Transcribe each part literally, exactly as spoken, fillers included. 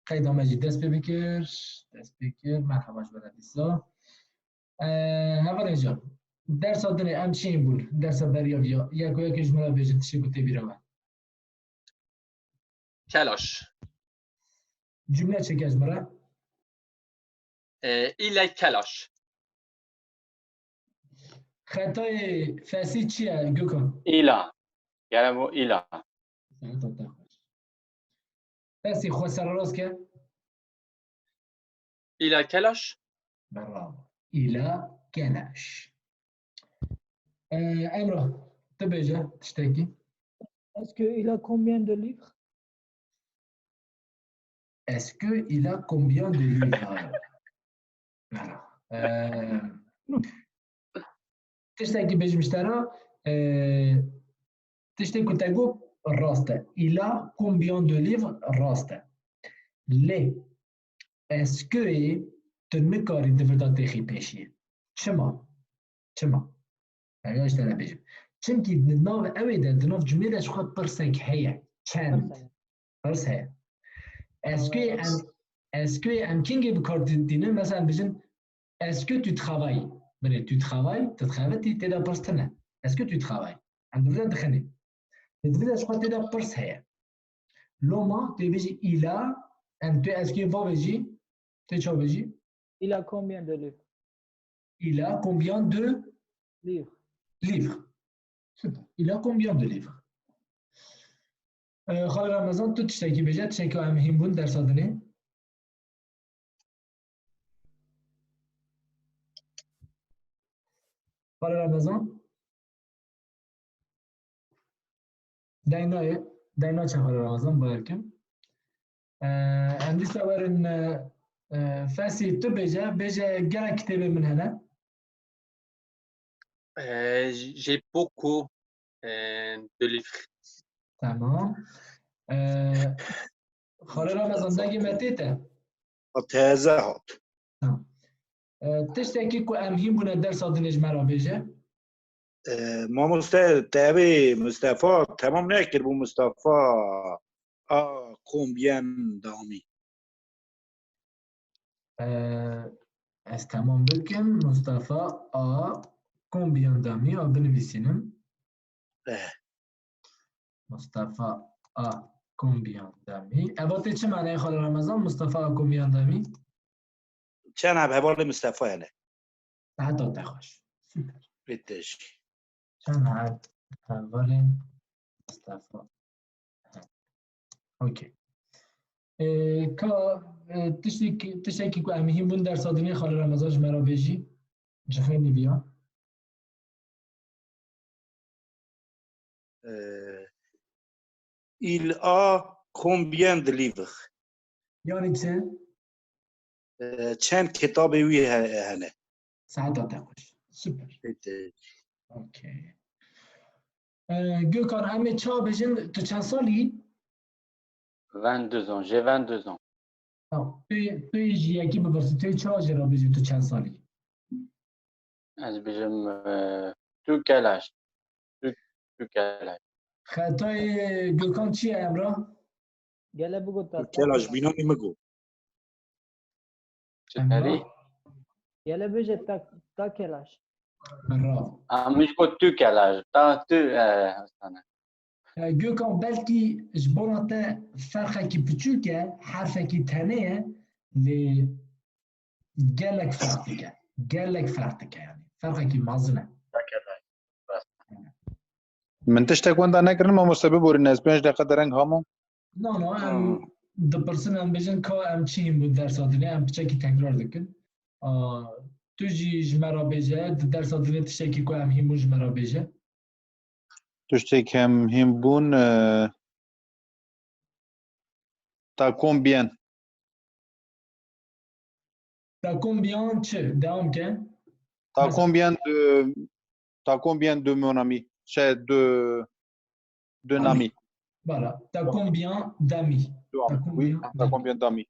qeyda me jî dest pê bikir. Dest pê kir. Merhaba ji we re dîsa. Ee, hevalên can. Dersa dinê em çi hîn bûn? Dersa beriya viya. Yek û yekê ji me re bêjin tiştê ku tê bîra we. Kelaş. Cumle çêke ji me re. Ee, île kelaş. Xetayê fesî çi ye Gökhan? Îla. Gere bo îla. Saeta te xweş. Fesî xwe sererast ke. Îla kelaş. Bravo. Îla kelaş. Ee, Emrah, tu bêje tiştekî. Est-ce que il a combien de livres? Est-ce que il a combien de livres? Voilà. Ee, tiştekî bêjim ji te re, ee, tiştê ku te got rast e. Il a combien de livres rast e. Lê est-ce que tu nikarî di vir de têxî pêşiyê? Çima? Çima? Ev ya ji te re bêjim. Çimkî di nav ewê de, di nav cumlê de ji xwe pirsek heye. Çend? Pirs heye. Est-ce que em, est-ce que em kîngê bi kar tînin? Mesela em bêjin, est-ce que tu travailles? Binê tu travailles, tu dixebitî, tê de pirs tune. Est-ce que tu travailles? Em di vir de dixinê. Lê di vir de ji xwe tê de pirs heye. Loma tu bêjî il a, em tu est-ce que va bêjî, tê çawa bêjî? Il a combien de livres? Il a combien de Livres. livres? Super. Il a combien de livres? Ee, Xalê Ramazan, tu tiştekî bêje, tiştekî em hîn bûn dersa dinê. Xalê Ramazan. Dayna ye. Dayna çe Xalê Ramazan, bawer kim. Ee, em dîsa werin, e, e, Fesî, tu bêje, bêje gelek kitêbê min hene. Euh, j'ai beaucoup euh, de livres. Tamam. Ee, Xalê Ramazan, dengê me tê te? Teze hat. Tamam. Ee, tiştekî ku em hîn bûne dersa dinê ji me re bêje. Ee, mamoste, te vê Mustafa temam nekir bu Mustafa a combien d'ami. Ee, ez temam bikim. Mustafa a combien d'ami a binivîsînim. Eh, Mustafa a combien d'ami. Eva tê çi manayê Xalê Ramazan? Mustafa a combien d'ami? Çend heb hevalê Mustafa hene. Saeta te xweş. Super. Bitte jî. Çend heb hevalên Mustafa? Okey. Ee, ka, e, tiştekî, tiştekî ku em hîn bûn dersa dinê Xalê Ramazan ji me re bêjî. Cixê nîviya. Ee, il a combien de livres? Yani çi? Ee, çend kitabê wî he- hene? Saeta te xweş. Super. Bitte. Okey. Ee, Gökhan, em ê çawa bêjin, tu çend salî? Vingt-deux ans, j'ai vingt-deux ans. Tamam. Tu, tu yê ji yekî bipirsî, tu yê çawa jê re bêjî, tu çend salî? Ez bêjim, euh, tu quel âge? Tu, tu quel âge? Xetayê Gökhan çi ye, Emrah? Gele bigot ta Kela ji bînanî min got. Çi terî? Gele bêje ta, ta quel âge. Bravo. Em ji got tu quel âge? Ta tu, e, hastane. E, Gökhan, belkî ji bona te ferqekî piçûk e, herfekî tenê ye, lê gelek ferq dike. Gelek ferq dike yani. Ferqekî mezin e. Min tiştek wenda nekirin, mamoste, biborîne, ez pênc deqe dereng hamo. No, no, em dipirsin, em bêjin ka em çi hîn bû dersa dinê, em piçekî tekrar dikin. A, tu jî ji me re bêje, di dersa dinê tiştekî ku em hîn bûn ji me re bêje. Tiştek em hîn bûn, e, ta combien? Ta combien çi? Devam ke. Ta Mesela- combien de, ta combien de mon ami? Şey, de, de Ami. nami. Voilà. Ta combien d'amis? De Ta ami. Oui, combien ta d'amis? Combien d'ami?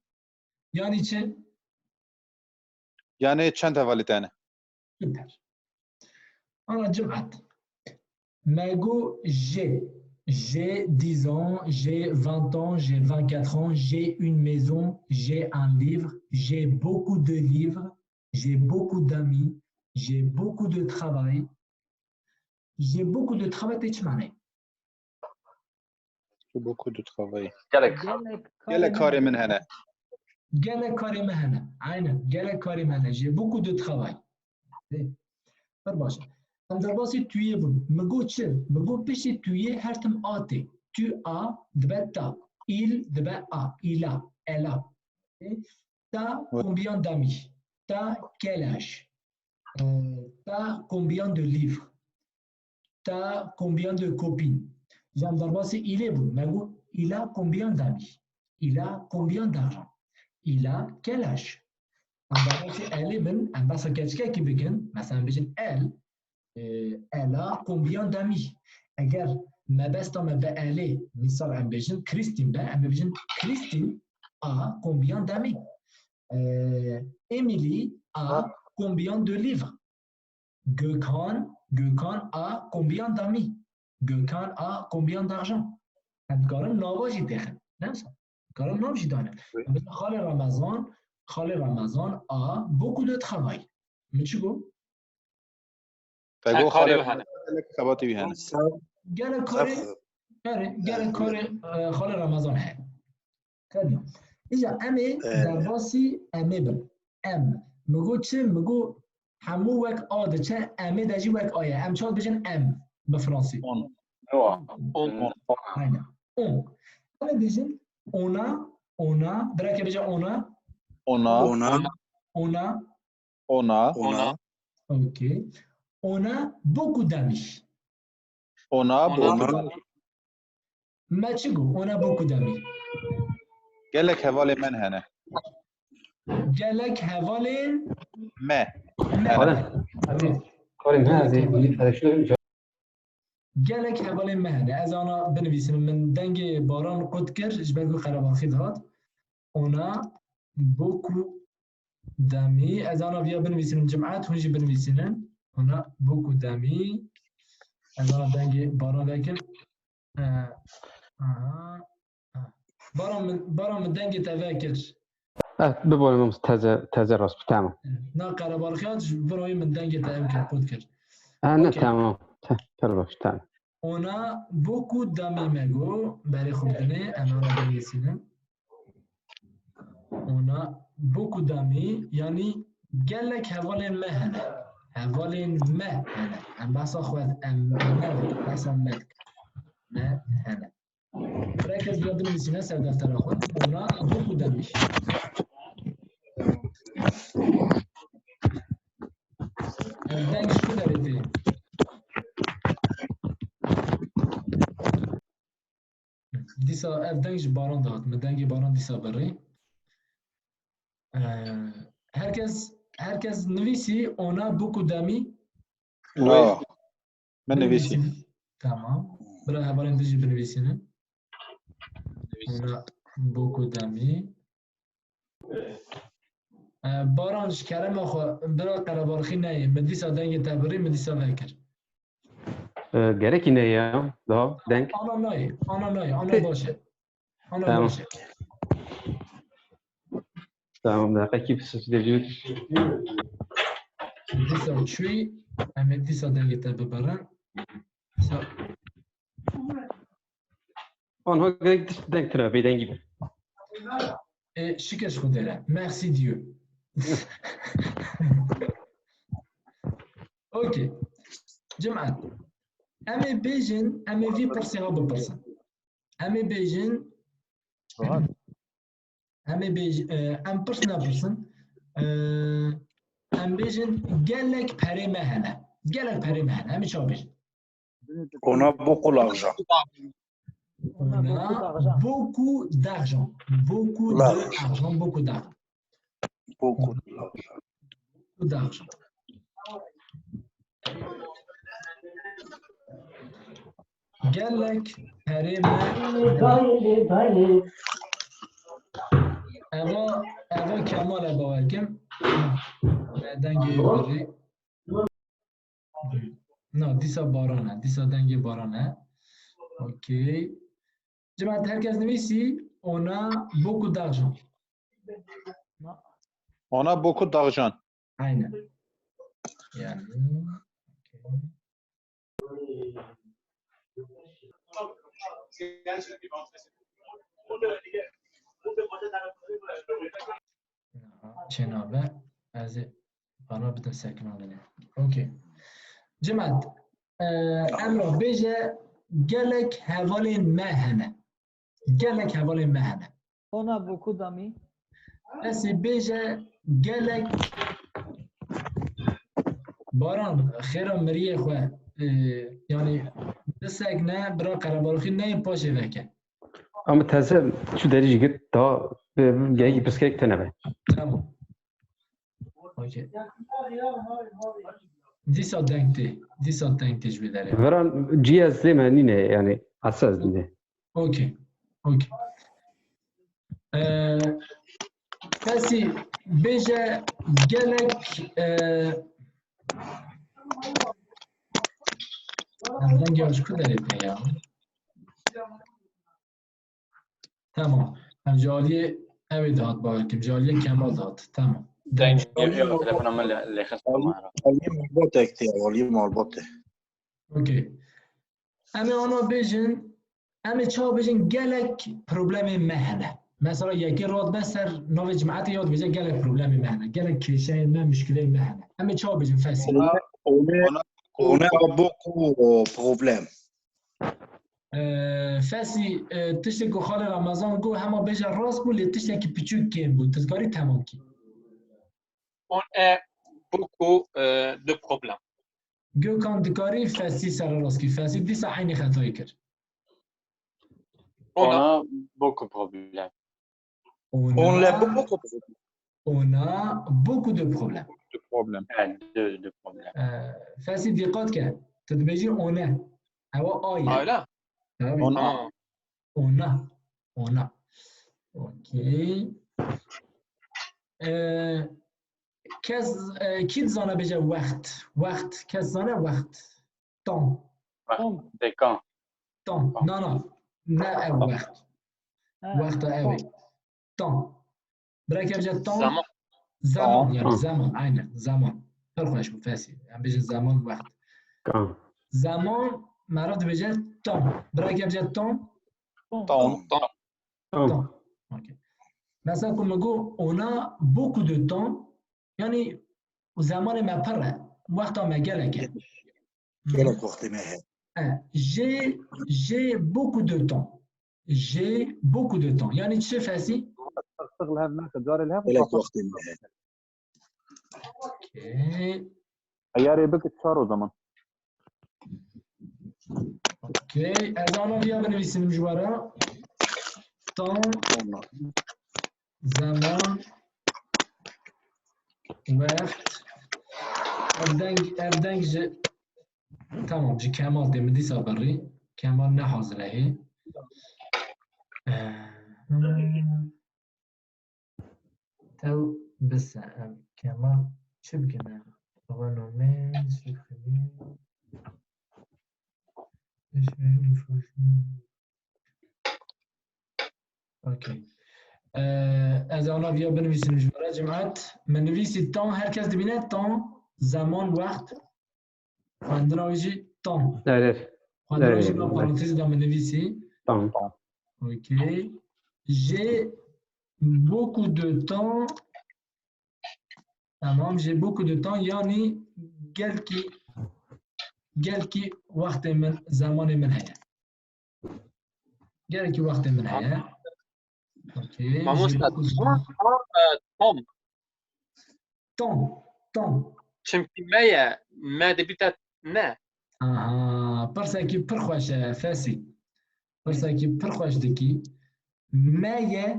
Yani çi? Yani çend hevalî te hene? Süper. Ana cemaat. Me got jê. J'ai dix ans, j'ai vingt ans, j'ai vingt-quatre ans, j'ai une maison, j'ai un livre, j'ai beaucoup de livres, j'ai beaucoup d'amis, j'ai beaucoup de travail. J'ai beaucoup de travail, tê çi manayê? Beaucoup de travail. Gelek. Gelek karê min hene. Gelek karê me hene. Aynen. Gelek karê me hene. J'ai beaucoup de travail. Ê, pir baş e. Em derbasî tu yê bûn. Mi got çi? Mi got piştî tu yê her tim a tê. Tu as dibe t'as. Il dibe as. Il a. Elle a. Ê, t'as combien d'amis? T'as quel âge? Euh, t'as combien de livres? T'as combien de copines? Îja em derbasî ilê bûn. Me got, il a combien d'amis? Il a combien d'argent? Il a quel âge? Em derbasî ellê bin, em behsa keçikekî bikin. Mesela em bêjin elle, e, elle a combien d'amis? Eger mebesta me bi ellê, misal em bêjin Christine be, em bêjin Christine a combien d'amis? E, Emily a combien de livres? Gökhan, Gökhan a combien d'amis? Gökhan a combien d'argent? Em dikarin nava jî têxin. Ne wisa? Dikarin nav jî danin. Oui. Em bêjin Xalê Ramazan, Xalê Ramazan a beaucoup de travail. Min çi got? Te Her got karê xalê wî hene. gelek xebatê wî hene. Gelek karê, erê, gelek karê, e, Xalê Ramazan heye. Tabii. Îja em ê Evet. derbasî em ê bin. Em. Mi got çi? Mi got hemû wek a diçe, em ê de jî wek a ye. Em çawa dibêjin em bi fransî? On. On. Aynen. On. Em ê bêjin ona, ona, birake bêje ona, Ona. Ona. Ona. Ona. Ona. Ok. Ona beaucoup d'amis. Ona. Ona. Ona. Me çi got? Ona beaucoup d'amis. Gelek hevalê me hene. Gelek hevalên Me. me. Karin. Karin, ha, ez ê karşılaştırdım. Gelek hevalên me hene. Ez ana binivîsinim. Min dengê Baran qut kir, ji ber ku qerebalxî dihat. Ona beaucoup d'amis. Ez ana viya binivîsinim cimat, hûn jî binivîsînin. Ona beaucoup d'amis. Ez ana dengê Baran vekim. Eh, aha, aha. Baran min, Baran min dengê te vekir. Evet, biborim teze, teze rast, tamam. Na qerebalxî hat, ji bin wî min dengê te ev kir, qut kir. Ha, ne, Okey. Tamam. Te, pir baş, tamam. Ona beaucoup d'amis me got, berê xwe bidinê, em ana binivîsînin. Ona beaucoup d'amis, yanî gelek hevalên me hene. Hevalên me hene. Em behsa xwe, em me dikin, behsa me dikin. Me hene. Reke ez binivîsîne ser deftera xwe. Ona beaucoup d'amis. Ev deng ji ku derê tê? Dîsa ev deng ji Baran dihat. Min dengê Baran dîsa birî. Ee, herkes, herkes nivîsî ona beaucoup d'amis. No. Min nivîsî. Tamam. Bira hevalên din jî binivîsînin. Ona beaucoup d'amis. Ee, Baran ji kerema xwe bira qerebalxî neyê. Min dîsa dengê te birî, min dîsa vekir. Ee, gerekî ne ya? Daha denk. Ana nayê, ana nayê, ana Peki. baş e. Ana Tamam. baş e. Tamam, da rakip siz de diyor. Dîsa çûyî, em ê dîsa dengê te bibirin. Sa- Anha gerek denk tira, bêdengî be. E, şikir ji Xwedê re. Merci Dieu. Ok. Cimat. Em ê bêjin, em ê vî pirsê ha bipirsin. Em ê bêjin, em ê bêj-, e, em pirs nepirsin. E, em bêjin gelek perê me hene. Gelek perê me hene. Em ê çawa bêjin? On a beaucoup d'argent. On a beaucoup d'argent. Beaucoup d'argent. Beaucoup d'argent. Beaucoup d'argent. Beaucoup d'argent. Gelek perê me. Eva, eva Kemal e bawerkim. Dengê birî. Na, dîsa Baran e. Dîsa dengê Baran e. Okey. Cemaat, herkes nivîsî, on a beaucoup d'argent. On a beaucoup d'argent. Aynen. Yani. Okey. Çênabe, ez ê para bidim sekinandinê. Okey. Cemaat, e, Emrah bêje gelek hevalên me hene. Gelek hevalên me hene. On a beaucoup d'amis. Fesî bêje gelek Baran, xêra miriyê xwe, e, yani disek ne, bira qerebalxî neyê paşê veke. Ama teze çu derî jî git daha geyî pirsgirêk tene be. Tamam. Okey. Dîsa deng tê. Dîsa deng tê ji wê derê. Veran cî ez zê me nîne yani asa ez nîne. Okey. Okey. Ee, Fesî bêje gelek, e, em dengê ji ku derê tê ya? Tamam. Em ji aliyê ew ê dihat, bawer kim. Ji aliyê Kemal dihat. Tamam. Deng geliyor, telefona min lê xist. Aliyê malbatê tê, aliyê malbatê. Okey. Em ê ana bêjin, em ê çawa bêjin, gelek problemê me hene. Mesela yekê rat me ser navê cimetê ya dibêje gelek problemê me hene. Gelek kêşeyên me, muşkileyên me hene. Em ê çawa bêjin Fesî? On a, on a beaucoup problèmes. Ee, Fesî, e, tiştê ku xalê Ramazan got hema bêje rast bû, lê tiştekî piçûk kêm bû. Tu dikarî temam kî? On a beaucoup euh, de problèmes. Gökhan, dikarî Fesî sererast kî? Fesî dîsa heynî xetayî kir. On a On a beaucoup de problèmes. On a beaucoup de On a beaucoup de problèmes. De problèmes. Ha, de, de problèmes. Ee, Fesî dîqat ke. Tu dibêjî on a. Ewa a ye. Öyle. Tabii. On a. Tamam. On a. On a. Okey. Ee, kes, e, kî dizane bêje wext? Wext. Kes zane wext? Tam. Tom. Des camps. Tam. Na, na. Ne ew wext. Ha, Wexta ew ê. tom. Tam. Bireke bêje tam. Zaman. Zaman, Tam. yani zaman, aynen, zaman. Pir xweş bû Fesî. Em bêjin zaman, wext. Tamam. Zaman, meriv dibêje tam. Bireke bêje tam. Tom. Tam. Tamam. Tamam. Tam. Okey. Mesela ku min got, on a beaucoup de temps, yani zemanê me pir e, wexta me gelek e. Gelek wextê me heye. E, j'ai, j'ai beaucoup de temps. J'ai beaucoup de temps. Yani çi Fesî? Six li hev nake, carê li hev Gelek wextê me heye. Okey. Eyarê bike çar o zaman. Okey. Ez ana viya binivîsim ji we re. Tam zaman wext. Ev deng, ev deng ji, tamam, ji Kemal tê, min dîsa birî. Kemal ne hazir e hê. Ee, Tew bise em Kemal çi bikine? Renomé, supprimer. Okey. Ee, ez ana viya binivîsim ji we re, cemaat. Min nivîsî tan, her kes dibîne tan, zaman, wext. Xwendina wî jî tan. Evet. Xwendina wî jî Evet, nav evet. parantezî de min nivîsî. Tamam. Okey. J'ai beaucoup de temps. Tamam, j'ai beaucoup de temps. Yani gelkî, gelkî wextê min, zemanê min heye. Gelkî wextê min heye. Okey. Mamoste, J'ai beaucoup de Tom, temps. e, Tom. Tom, Tom. Çimkî me ye, me dibîte ne. Aha, pirsekî pir xweş e, Fesî. Pirsekî pir xweş dikî. Me ye,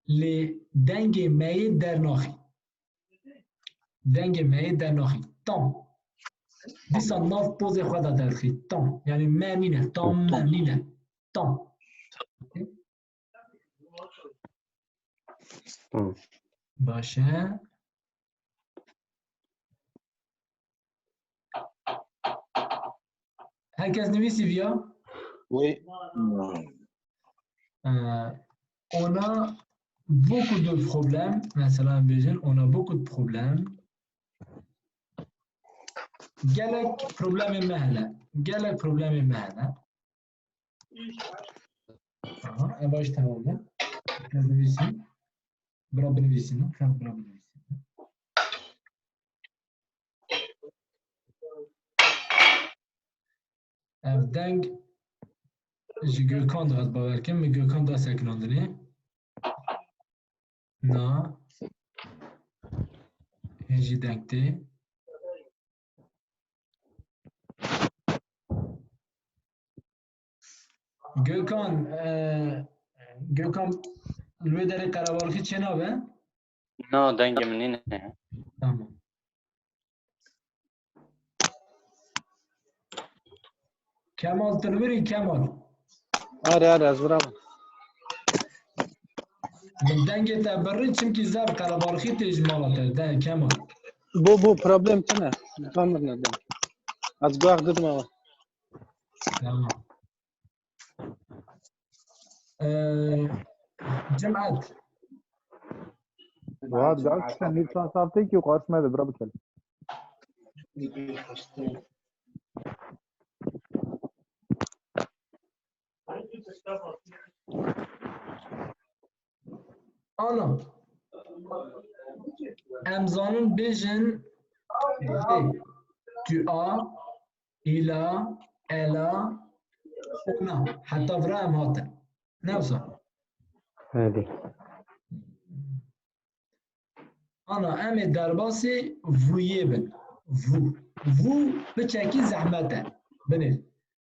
lê dengê meyê dernaxî. Dengê meyê dernaxî. Tam. Dîsa nav pozê xwe de derxî. Tam. Yani me nîne. Tam me nîne. Tam. Tamam. Baş e. Herkes nivîsî viya? Oui. Euh, on a beaucoup de problèmes. Mesela em bêjin, on a beaucoup de problèmes. Gelek problemê me hene. Gelek problemê me hene. Aha, ev baş tamam e. Ez nivîsî. Bira binivîsî, ne? Xew bira binivîsî. Ev deng ji Gökhan de ez bawer kim, min Gökhan da sekinandinê. Na. Hê jî deng tê. Gökhan, e, Gökhan, li wê derê qerebalxî çênabe? Na, dengê min nîne. Tamam. Kemal, tu li wir î, Kemal? Are, are, ez vir a. Dengê te birî, çimkî zaf qerebalxî tê ji mala te, de Kemal. Bo, bo, problem tune. Tamam, ne de. Ez guax didim ama. Tamam. Ee, Cimat. Vay, ders sen bir saat saat ki karşıma da bırak bakalım. Ana. Em zanin bêjin vê. Tu as, il a, elle a, on a. Heta vira em hatin. Ne wisa? Hadi. Ana, em ê derbasî vûyê bin. Vû. Vû piçekî zehmet e. Binêr.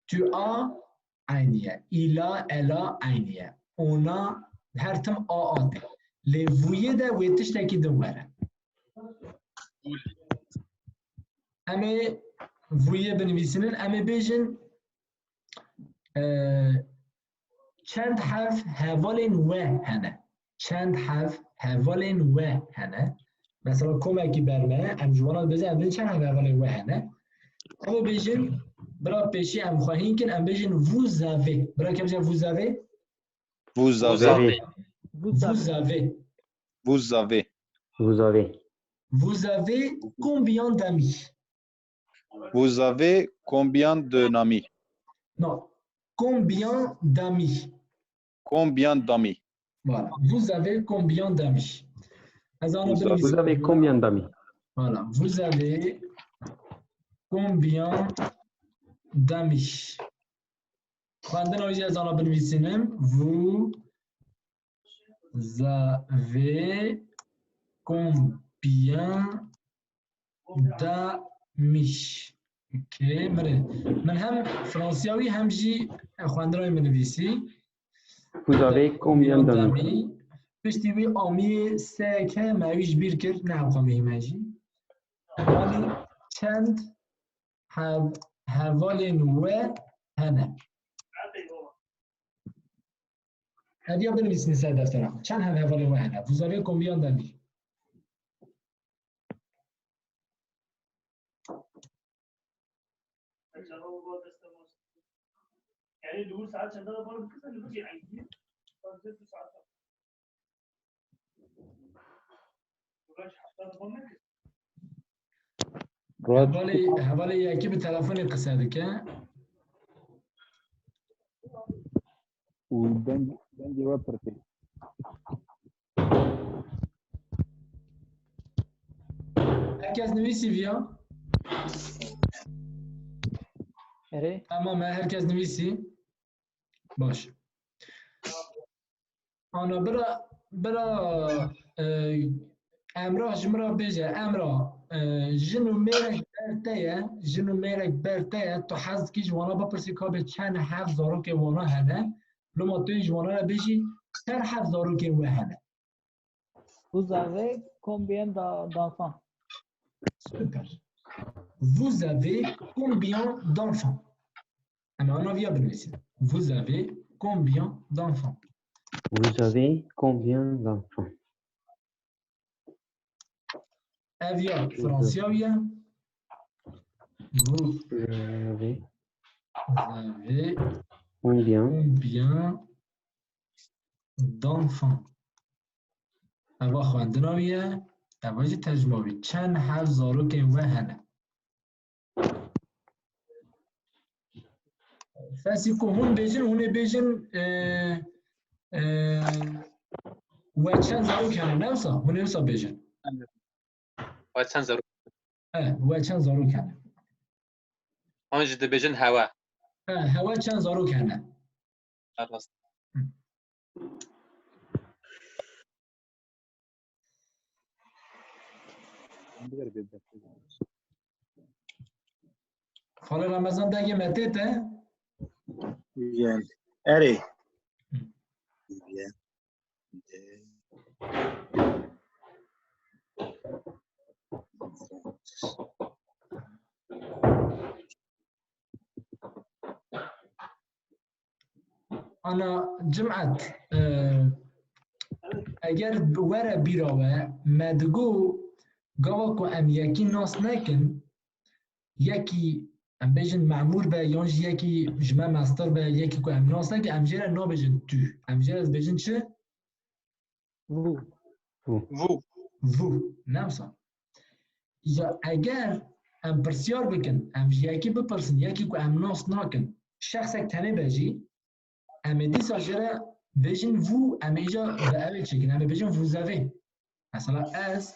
Tu as, eynî ye. Il a, elle a, eynî ye. On a, her tim a a tê. Lê vûyê de wê tiştekî din were. Em ê vûyê binivîsînin. Em ê bêjin, e, çend hev hevalên we hene? Çend hev hevalên we hene? Mesela komekî berme, em ji wana dibêjin, em dibêjin çend hev hevalên we hene? Em ê bêjin, bira pêşî em xwe hîn kin, em bêjin vous avez. Bira kevce vous avez? Vous avez, Vous avez. Vous avez. Vous avez, Vous avez. Vous avez combien d'amis? Vous avez combien de d'amis? Non. Combien d'amis? Combien d'amis? Voilà. Vous avez combien d'amis? Ez ana Vous binivîsim. avez combien d'amis? Voilà. Vous avez combien d'amis? Xwendina wî jî ez ana binivîsînim. Vous avez combien d'amis? Ok, mirê. Min hem Fransiyawî hem jî xwendina wî binivîsî. Vous avez combien d'amis? D'amis. Piştî wî amiyê seyek heye, me wî ji bîr kir, ne hewqa muhîm e jî. Yanî çend hev-, hevalên we hene? Hediya binivîsîne ser deftera xwe. Çend hev hevalên we hene? Vous avez combien d'amis? Hevalê, hevalê yekî bi telefonê qise dike. Û deng, dengê we pir tê. Herkes nivîsî viya? Erê. Tamam e, herkes nivîsî. Baş. Ana bira, bira, e, Emrah ji min re bêje, Emrah, e, jin û mêrek ber te ye, jin û mêrek ber te ye, tu hez dikî ji wana bipirsî ka bê çend hev zarokê wana hene, loma tu yê ji wana re bêjî, çend hev zarokên we hene? Vous avez combien d'a- d'enfants? Super. Vous avez combien d'enfants? Em ana viya binivîsin. Vous avez combien d'enfants? Vous avez combien d'enfants? Ev ya Fransiya ya. Vous Vous avez avez Combien? Combien d'enfants? Eva xwendina wî ye, eva jî tercuma wî. Çend heb zarokên we hene? Fesî ku hûn bêjin, hûn ê bêjin, e, e, we çend zarok hene, ne wisa? Hûn ê wisa bêjin. We çend zarok? E, we çend zarok hene? An jî dibêjin hewe. E, hewe çend zarok hene? Her rast. Xalê Remezan dengê me tê te? Yan. Erê. Yan. Ana Cimet, e, eger were bîra we, me digo gava ku em yekî nas nekin, yekî em bêjin memûr be, yan jî yekî ji me mestir be, yekî ku em nas nekin, em jê re nabêjin tu. Em jê re dibêjin çi? Vous. Vous. Vous. Ne wisa? Ya eger em pirsyar bikin, em ji yekî bipirsin, yekî ku em nas nakin, şexsek tenê be jî, em ê dîsa jê re bêjin vous, em ê îca bi ew ê çêkin, em ê bêjin vous avez. Mesela ez,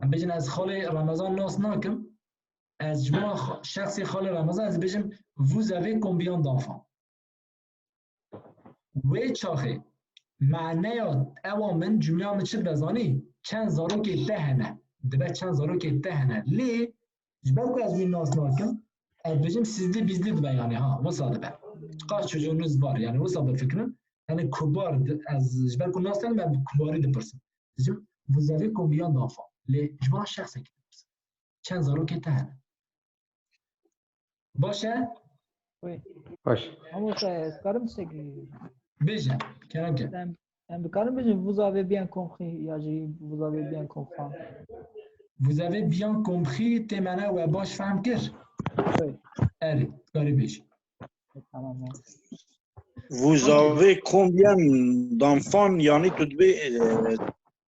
em bêjin ez xalê Remezan nas nakim, ez ji bo xwe şexsê xalê Remezan ez bêjim vous avez combien d'enfants? Wê çaxê maneya ewa min, cumleya min çi dibe zanî? Çend zarokê te hene? Dibe çend zarokê te hene. Lê ji ber ku ez wî nas nakim, ez bêjim sizdî bîzdî dibe, yanî ha, wisa dibe. Kaç çocuğunuz var? Yanî wisa bifikirin. Yanî kubar di-, ez ji ber ku nas nakim, ez bi kubarî dipirsim. Dibêjim vous avez combien d'enfants? Lê ji bo şexsekî dipirsim. Çend zarokê te hene? Baş e? Baş. Ama ez karim tiştekî Bêje, kerem ke. Em, em dikarin bêjin vous avez bien compris ya jî vous avez bien compris. Vous avez bien compris, tê mane we baş fehm kir? Oui. Erê, karî bêj. Tamam. Vous avez combien d'enfants, yanî tu dibê, e,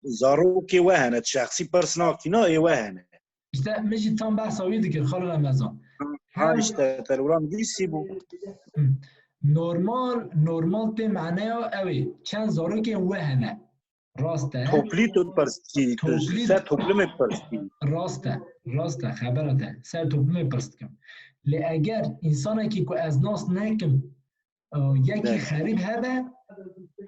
zarokê we hene, şexsî pirs nakî na, ê we hene. İşte min jî tam behsa wî dikir, Xalil Remezan. Ha işte, te li wan dîsî bû. Normal, normal tê maneya ew ê. Çend zarokên we hene? Rast e. Toplî tu pirs dikî, tu Toplî- ser toplumê pirs dikî. Rast e, rast e, xebera te. Ser toplumê pirs dikim. Lê eger însanekî ku ez nas nekim, e, yekî Evet. xerîb hebe,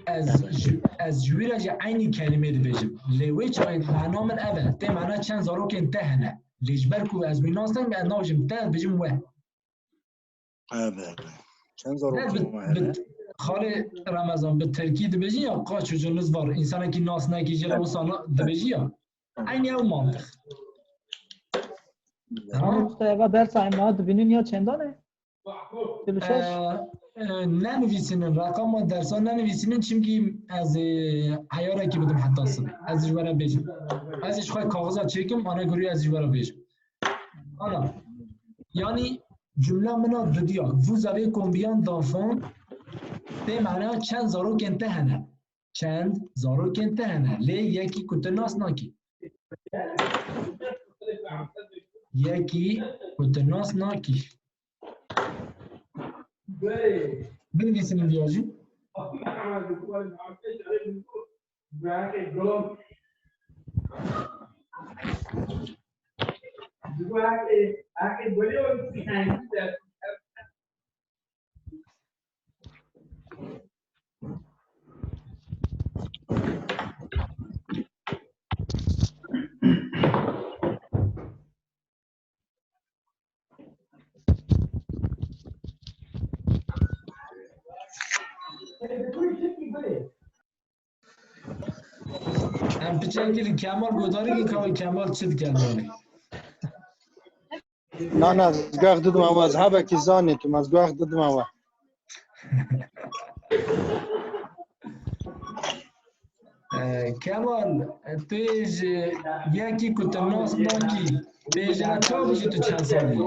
ez ji, ez ji wî re jî eynî kelîmê dibêjim. Lê wê çaxê mana min ev e. Tê mana çend zarokên te hene. Lê ji ber ku ez wî nas nekim, ez nabêjim te, ez dibêjim we. Evet. Çend Ne zarokên bi, we bi, hene? Xalê Remezan, bi tirkî dibêjin ya kaç çocuğunuz var? Însanekî nas nekî jê re wisa na-, dibêjî ya. Eynî ew mantiq. Tamam. Ama işte eva dersa em niha dibînin ya çendan e? Çil û şeş. Ee, e, nenivîsînin, reqama dersa nenivîsînin, çimkî ez ê eyarekî bidim heta sibê. Ez ji we re bêjim. Ez ji xwe kaxiza çêkim, ana gurî ez ji we re bêjim. Ana, yanî cumla min a dudiya, vous avez combien d'enfants? Tê mana çend zarokên te hene? Çend zarokên te hene? Lê yekî ku tu nas nakî. Yekî ku tu nas nakî. Binivîsînin viya jî. Em piçekî li Kemal Godarî ki, Kemal çi dike li Wanê? Na, na, ez guex didime we, ez hebekî zanî tu, ez guex didime we. Ee, Kemal, tu ji yekî ku tu nas nakî, tu jê re çawa bijî tu çend salî?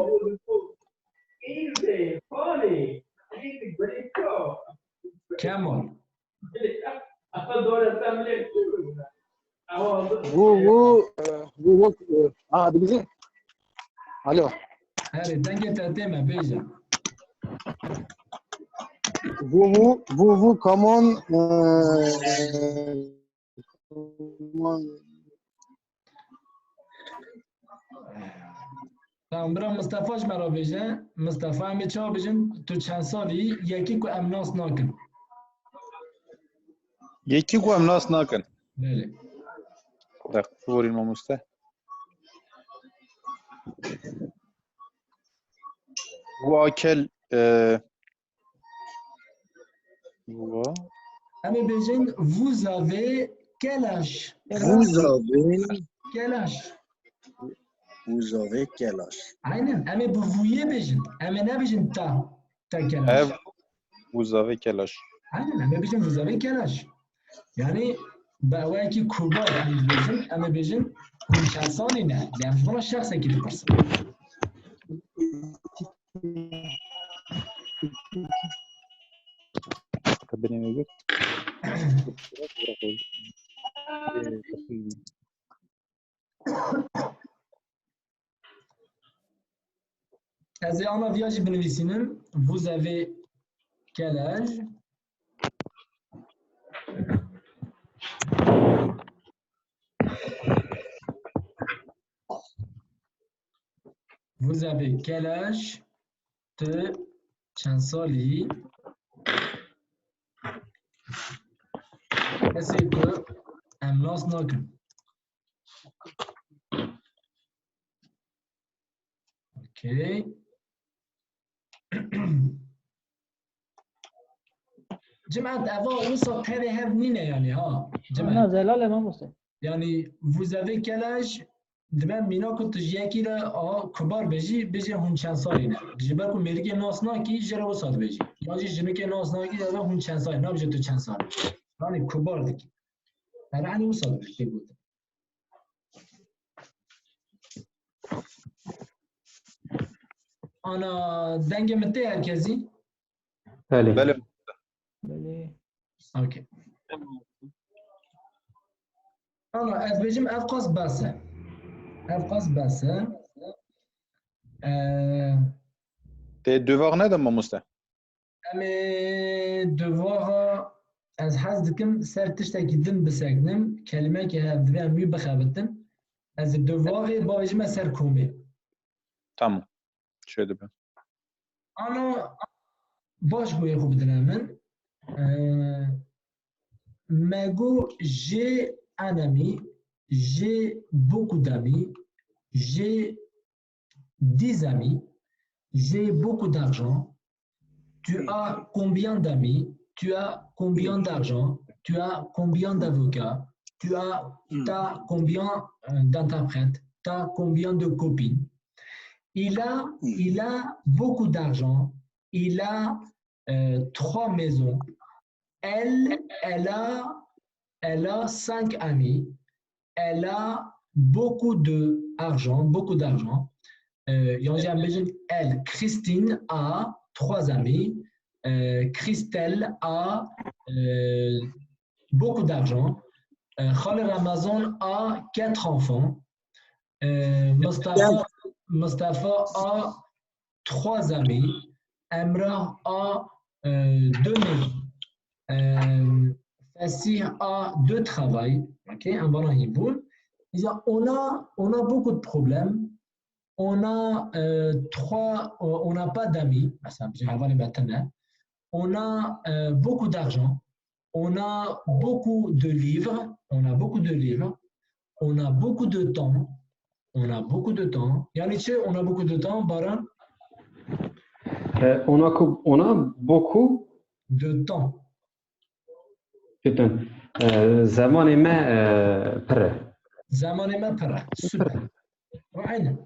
Kemal. Vous, vous, euh, vous, vous, euh, ah, dibîzî? Alo. Erê, dengê te tê me, bêje. Vous, vous, vous, vous, comment, euh, comment Tamam, bira Mistefa ji me re bêje. Mistefa, em ê çawa bêjin? Tu çend salî yî? Yekî ku em nas nakin. Yekî ku em nas nakin. Belê. Deq, borî mamoste. Wa kel, e, wa. Em ê bêjin, vous avez quel âge? Vous avez Quel âge? Vous avez quel âge? Aynen. Em ê bi vûyê bêjin. Em ê nebêjin ta. Ta quel âge? Ev, vous avez quel âge? Aynen. Em ê bêjin vous avez quel âge? Yani bi ewayekî kubar em dibêjin, em ê bêjin hûn çend salî ne? Lê em ji bo şexsekî dipirsin. Te binê me girt. Ez ê ana viya jî binivîsînim. Vous avez quel âge? Vous avez quel âge? Tu çend salî? Kesê ku em nas nakin. Okey. Cimet, eva wisa tevê hev nîne yani ha. Cimet. Na, zelal e mamoste. Yani vous avez quel âge? Dibe mîna ku tu ji yekî re a kubar bêjî, bêjê hûn çend salî ne? Ji ber ku mêrikê nas nakî, jê re wisa dibêjî. Ya jî jinikê nas nakî, ya hûn çend salî, nabêjê tu çend salî. Yani kubar dikî. Yani, yani wisa dibêjî, tê gotin. Ana, dengê min tê herkesî? Belê. Belê. Belê. Okey. Ana, ez bêjim ev qas bes e. Ev qas bes e. Ee, Tê devoir nede mamoste? Em ê devoir, ez hez dikim ser tiştekî din biseknim, kelimekê hev divê em wî bixebitin. Ez ê devarê bavêjime ser komê. Tamam. Çê dibe. Ana, baş guhê xwe bidine min. Ee, me got j'ai un ami, j'ai beaucoup d'amis, j'ai dix amis, j'ai beaucoup d'argent. Tu as combien d'amis? Tu as combien d'argent? Tu as combien d'avocats? Tu as, t'as combien, euh, d'interprètes? T'as combien de copines? Il a, il a beaucoup d'argent. Il a, euh, trois maisons. Elle, elle a, elle a cinq amis. Elle a beaucoup de argent, beaucoup d'argent. Euh, yan jî em bêjin, elle, Christine a trois amis. Euh, Christelle a, euh, beaucoup d'argent. Euh, Xalê Ramazan a quatre enfants. Euh, Mustafa, Mustafa a trois amis. Emrah a, euh, deux maisons. Euh, Fasih a deux travail. Ok, em vana hîn bûn. Îja on a, on a beaucoup de problèmes. On a, euh, trois, on n'a pas d'amis. Mesela, bizim hevalê me tune. On a, euh, beaucoup d'argent. On a beaucoup de livres. On a beaucoup de livres. On a beaucoup de temps. On a beaucoup de temps. Yani çi, on a beaucoup de temps, Baran? E, on a ku-, on a beaucoup de temps. Putain. E, zemanê me, e, pir e. Zemanê me pir e. Super. Aynen.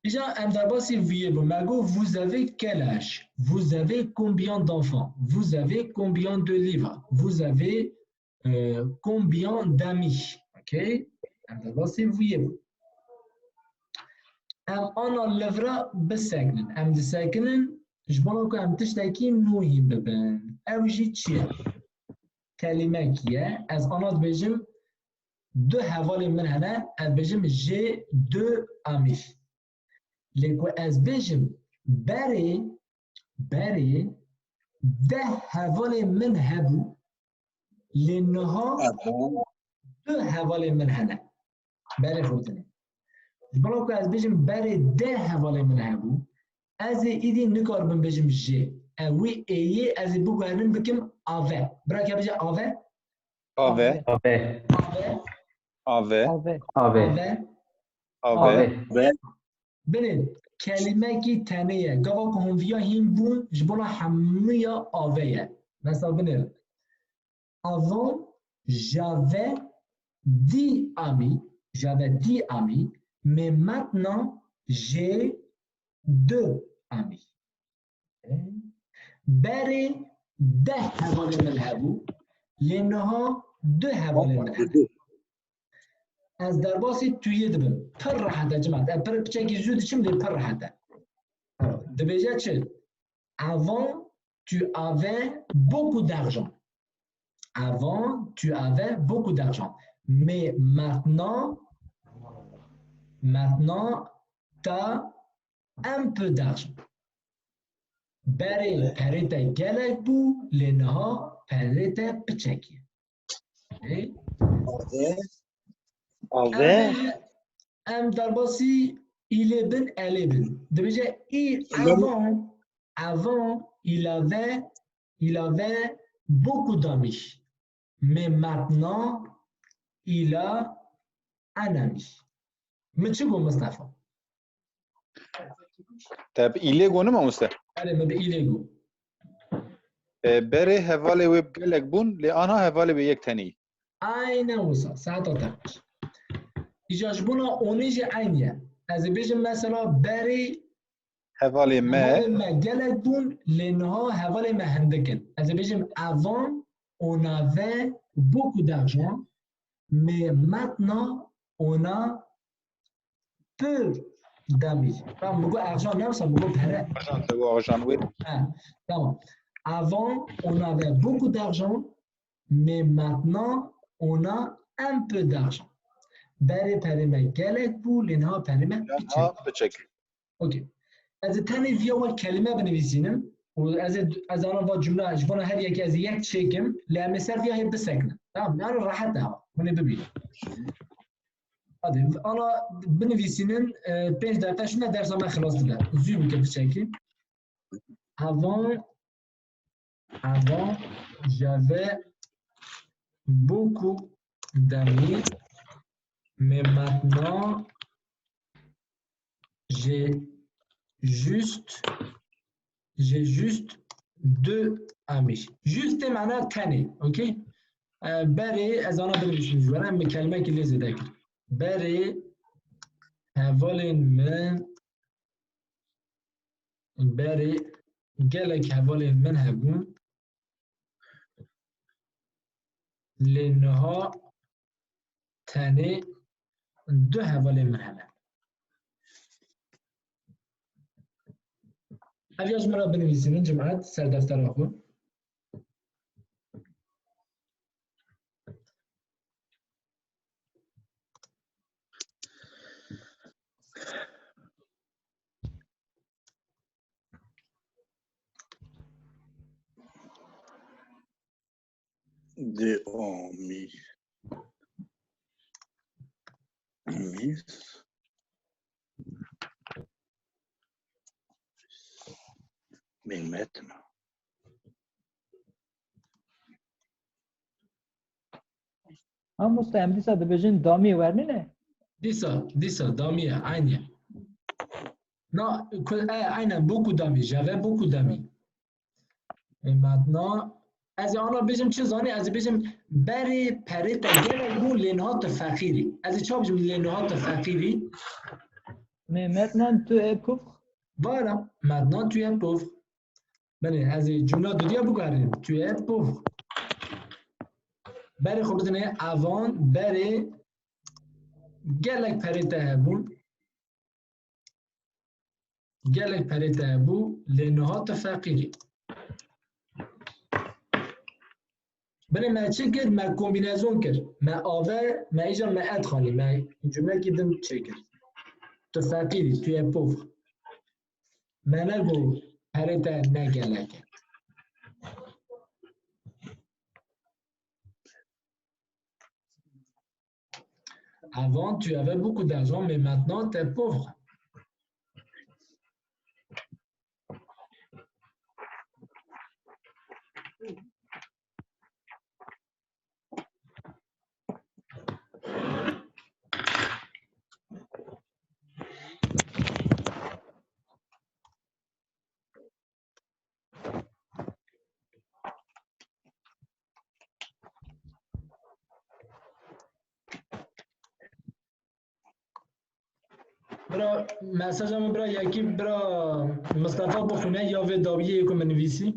Îja em derbasî viyê bû. Me got, vous avez quel âge? Vous avez combien d'enfants? Vous avez combien de livres? Vous avez, euh, combien d'amis? Ok? Em derbasî viyê bû. Em ana li vir bisekinin. Em disekinin ji bo ku em tiştekî nû hîn bibin. Ew jî çi ye? Kelîmekî ye. Ez ana dibêjim, du hevalên min hene, ez dibêjim, j'ai deux amis. Lê ku ez bêjim, berê, berê deh hevalên min hebû, lê niha du hevalên min hene. Berê xwe dinê. Ji bo ku ez bêjim berê deh hevalên min hebû, ez ê îdî nikaribim bêjim j'ai. Ew wî êyê ez ê biguherim bikim ave. Bira ke bêje ave? Ave. Ave. Ave. Ave. Ave. Ave. Ave. Ave. Ave. Binê, kelîmekî tenê ye. Gava ku hûn viya hîn bûn, ji bona hemûya ave ye. Mesela binêrin. Avant, j'avais dix amis, j'avais dix amis, mais maintenant, j'ai deux amis. Berê deh hevalên min hebû, lê niha du hevalên min hebû. Ez derbasî tuyê dibim. Pir rehet e, cimat. Ez pir piçekî zû diçim, lê pir rehet e. Dibêje çi? Avant, tu avais beaucoup d'argent. Avant, tu avais beaucoup d'argent. Mais maintenant, maintenant, t'as un peu d'argent. Berê perê te gelek bû, lê niha perê te piçek e. Ê? Ave. Ave. Em, em derbasî îlê bin, elê bin. Dibêje î, avant, avant, il avait, il avait beaucoup d'amis. Mais maintenant, il a un ami. Min çi got, Mistefa? Te bi îlê got, ne mamoste? Erê, min bi îlê got. E, berê hevalê wê gelek bûn, lê ana hevalê wê yek tenê. Aynen wisa, saeta te. Îja ji bona onê jî eyn e. Ez ê bêjim mesela berê hevalê me, hevalê me gelek bûn, lê niha hevalê me hindik in. Ez ê bêjim avant, on avait beaucoup d'argent, mais maintenant, on a peu d'amis. Tamam, min got argent, ne wisa, min got pere. Argent, te got argent, oui. Ha, tamam. Avant, on avait beaucoup d'argent, mais maintenant, on a un peu d'argent. Berê perê me gelek bû, lê niha perê me piçek. Piçek. Okey. Ez ê tenê viya wek kelîme binivîsînim û ez ê, ez ana va cumle, ji bona her yekê ez ê yek çêkim, lê em ê ser viya hê bisekinin. Tamam, yani rehet e, hûn ê bibînin. Hadi, ana binivîsînin, e, pênc deqe şûne dersa me xilas dibe. Zû bike piçekî. Avant, avant, j'avais beaucoup d'amis, mais maintenant, j'ai juste, j'ai juste deux amis. Juste mana tenê, okey? E, berê, ez ana binivîsim ji we re, em bi kelmekî lê zêde kir. Berê hevalên min, berê gelek hevalên min hebûn. Lê niha tenê du hevalên min hene. Ev ya ji min re binivîsînin, cimat, ser deftera xwe. De amis. Amis. Mais maintenant. Mamoste, em dîsa dibêjin damiyê wernine? Dîsa, dîsa, damiye, aynı. Na, ku, e, aynen, beaucoup d'amis, j'avais beaucoup d'amis. Et maintenant, ez ê ana bêjim çi zanî, ez ê bêjim berê perê te gelek bû, lê niha tu feqîrî. Ez ê çawa bêjim lê niha tu feqîrî? Mais maintenant tu es pauvre. Voilà, maintenant tu es pauvre. Belê, ez ê cumla dudiya biguherînim. Tu es pauvre. Berê xwe bidinê, avant, berê gelek perê te hebûn. Gelek perê te hebû, lê niha tu feqîr î. Binê me çi kir? Me kombînezon kir. Me ave, me îcar me et xalî, me cumlekî din çêkir. Tu feqîr î, tu yê pauvre. Me nego perê te ne gelek e. Avant, tu avais beaucoup d'argent, mais maintenant, tu es pauvre. Bira, mesaja min bira yekî bira Mistefa bixwîne ya vê dawiyê ku min nivîsî.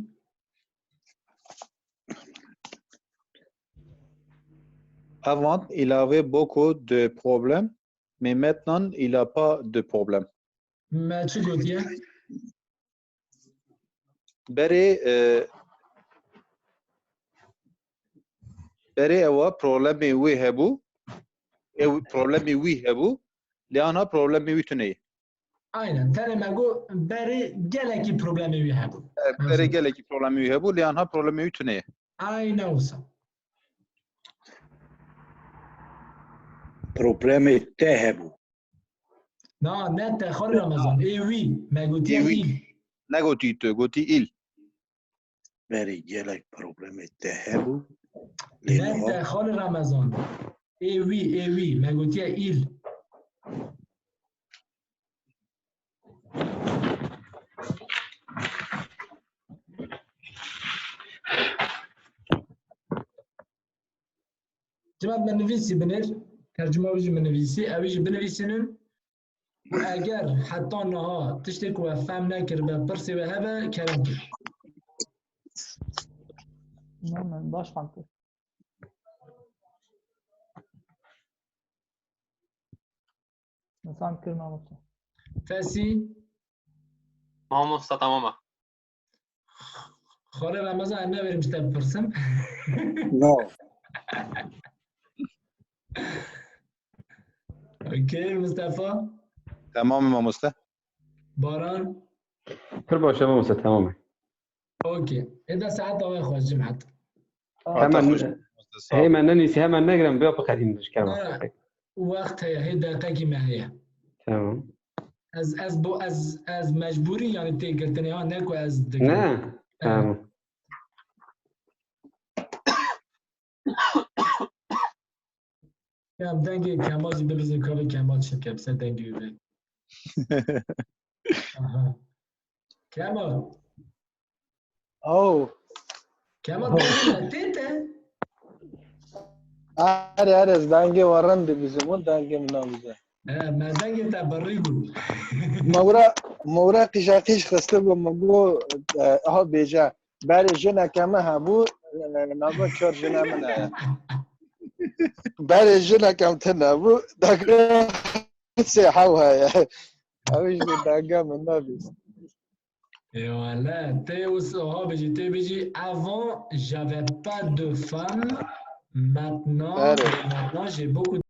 Avant, il avait beaucoup de problèmes, mais maintenant, il a pas de problème. Me çi gotiye? Berê, e, berê ewa problemê wê hebû. Ew problemê wî hebû. Lê anha problemê wî tune ye. Aynen. Tenê me got berê gelekî problemê wî hebû. E, berê gelekî problemê wî hebû. Lê anha problemê wî tune ye. Aynen wisa. Problemê te hebû. Na, ne te, xalê Ramazan. Ê wî. Me gotiye îl. Negotî tu, gotî îl. Berê gelek problemê te hebû. Lê ne te, xalê Ramazan. Ê wî, ê wî. Me gotiye îl. Cimat min nivîsî binêr, tercuma wî jî min nivîsî, ew jî binivîsînin. Û eger heta niha tiştê ku we fehm nekiribe, pirsê we hebe, kerem kir. Ne, ne, baş fam kir. Nisan kir mamoste. Fesî? Mamoste, tamam e. Xalê Ramazan, em neverîm ji te bipirsim. No. Okey, Mustafa? Tamam e mamoste. Baran? Pir baş e mamoste, tamam e. Okey. Êda saeta we xweş, Cimat. Hemen, hata xweş, mamoste, sağ ol. Hemen nenivîsî, hemen negirin, biya biqedînin ji kerema. Ha, wext heye, hê deqekî me heye. Tamam. Ez, ez bo, ez, ez mecbûrî, yani tê girtinê ha, ne ku ez dikim. Ne? Ha. Tamam. Ya dengê Kemal jî bibizin, kavê Kemal çi ke, bi ser dengê wî ve. Aha. Kemal. Oh. Kemal, dengê me tê te? Erê, erê, ez dengê we rind dibizim, hûn dengê min nabizin. He, me dengê te birî bû. Me wira, me wira qîja qîj xistibû, me got, e, aha bêje. Berê jineke min hebû, e, nava çar jina min heye. Berê jineke min tune bû, dagre sê hew heye. Ew jî denge min nebîst. Ê wele, tê wisa bijî, tê bijî, avant, j'avais pas de femme, maintenant, maintenant, j'ai beaucoup